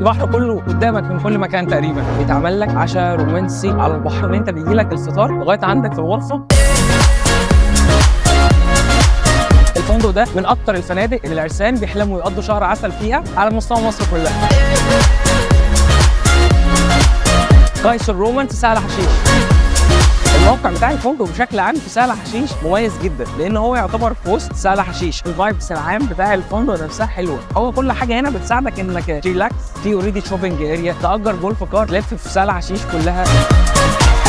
البحر كله قدامك من كل مكان تقريبا. بيتعمل لك عشاء رومانسي على البحر، ان انت بيجي لك الفطار لغاية عندك في الغرفه. الفندق ده من اكتر الفنادق اللي العرسان بيحلموا يقضوا شهر عسل فيها على مستوى مصر كلها. كايسر رومانس سهل حشيش. الموقع بتاع الفندق بشكل عام في سهل حشيش مميز جدا، لان هو يعتبر في وسط سهل حشيش. ال vibes العام بتاع الفندق نفسها حلوه، هو كل حاجة هنا بتساعدك انك relax. في already shopping area، تاجر golf car، تلف في سهل حشيش كلها.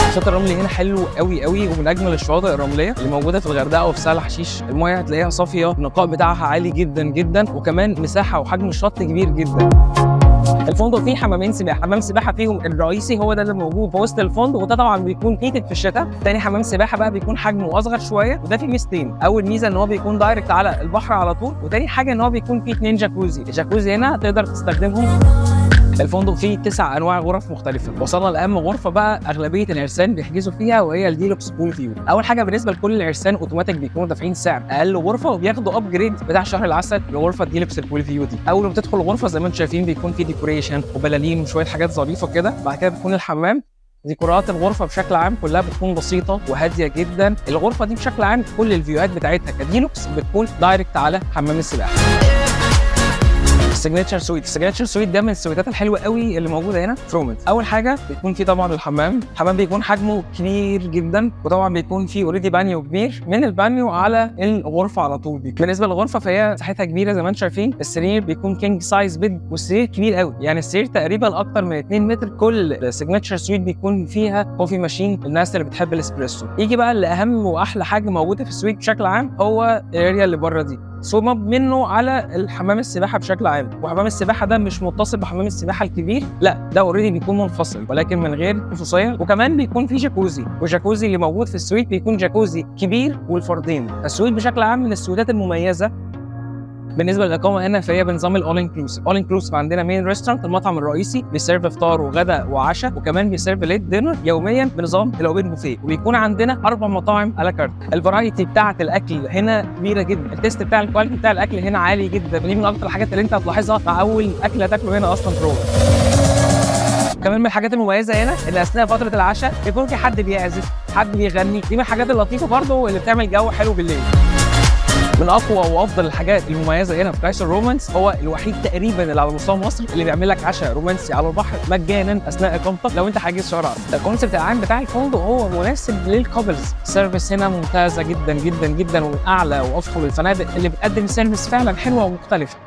الشاطئ الرملي هنا حلو قوي قوي، ومن اجمل الشواطئ الرملية اللي موجودة في الغردقه وفي سهل حشيش. المايه هتلاقيها صافيه، النقاء بتاعها عالي جدا جدا، وكمان مساحة وحجم الشط كبير جدا. الفندق فيه حمامين سباحه، حمام سباحة فيهم الرئيسي هو ده اللي موجود في وسط الفندق، وده طبعا بيكون heated في الشتاء. تاني حمام سباحة بقى بيكون حجمه اصغر شويه، وده فيه ميزتين: اول ميزة ان هو بيكون direct على البحر على طول، وتاني حاجة ان هو بيكون فيه 2 جاكوزي. الجاكوزي هنا تقدر تستخدمهم. الفندق فيه 9 انواع غرف مختلفه. وصلنا لاهم غرفة بقى اغلبية العرسان بيحجزوا فيها، وهي ال deluxe pool view. اول حاجة بالنسبة لكل العرسان اوتوماتيك بيكونوا دافعين سعر اقل غرفة وبياخدوا upgrade بتاع شهر العسل لغرفة deluxe ال pool view دي. اول ما تدخل الغرفة زي ما انتم شايفين بيكون في decoration وبلالين وشوية حاجات ظريفة كده. بعد كده بيكون الحمام. ديكورات الغرفة بشكل عام كلها بتكون بسيطة وهاديه جدا. الغرفة دي بشكل عام كل ال view هات بتاعتها كديلوكس بتكون direct على حمام السباحه. ال signature suite، ال signature suite ده من ال suite ات الحلوة قوي اللي موجودة هنا في رومانس. اول حاجة بيكون فيه طبعا الحمام، الحمام بيكون حجمه كبير جدا، وطبعا بيكون فيه already بانيو كبير من البانيو على الغرفة على طول. بيكون بالنسبة للغرفة فهي مساحتها كبيرة زي ما انتم شايفين. السرير بيكون king size bed، والسرير كبير قوي، يعني السرير تقريبا اكتر من 2 متر. كل signature suite بيكون فيها coffee machine الناس اللي بتحب الاسبريسو. يجي بقى لاهم واحلى حاجة موجودة في ال suite بشكل عام، هو ال area اللي بره دي، swim up منه على الحمام السباحة بشكل عام. وحمام السباحة ده مش متصل بحمام السباحة الكبير، لا ده already بيكون منفصل ولكن من غير خصوصيه. وكمان بيكون في جاكوزي، والجاكوزي اللي موجود في ال suite بيكون جاكوزي كبير والفردين. ال suite بشكل عام من ال suite ات المميزه. بالنسبة للاقامة هنا فهي بنظام ال all inclusive. all inclusive عندنا main restaurant، المطعم الرئيسي، بي serve فطار وغداء وعشاء، وكمان بي serve late dinner يوميا بنظام ال open buffet. وبيكون عندنا 4 مطاعم à la carte. ال variety بتاعه الاكل هنا كبيرة جدا، ال taste بتاع ال quality بتاع الاكل هنا عالي جدا. دي من اكتر الحاجات اللي انت هتلاحظها مع اول اكله تاكله هنا اصلا في روما. كمان من الحاجات المميزة هنا ان اثناء فترة العشاء بيكون في حد بيعزف، حد بيغني. دي من الحاجات اللطيفة برضه اللي بتعمل جو حلو بالليل. من اقوى وافضل الحاجات المميزة هنا في كايسر رومانس، هو الوحيد تقريبا اللي على مستوى مصر اللي بيعمل لك عشاء رومانسي على البحر مجانا اثناء اقامتك لو انت حاجز شهر عسل. ال concept العام بتاع الفندق هو مناسب لل couples. service هنا ممتازة جدا جدا جدا، ومن اعلى وافضل الفنادق اللي بتقدم service فعلا حلوة ومختلفه.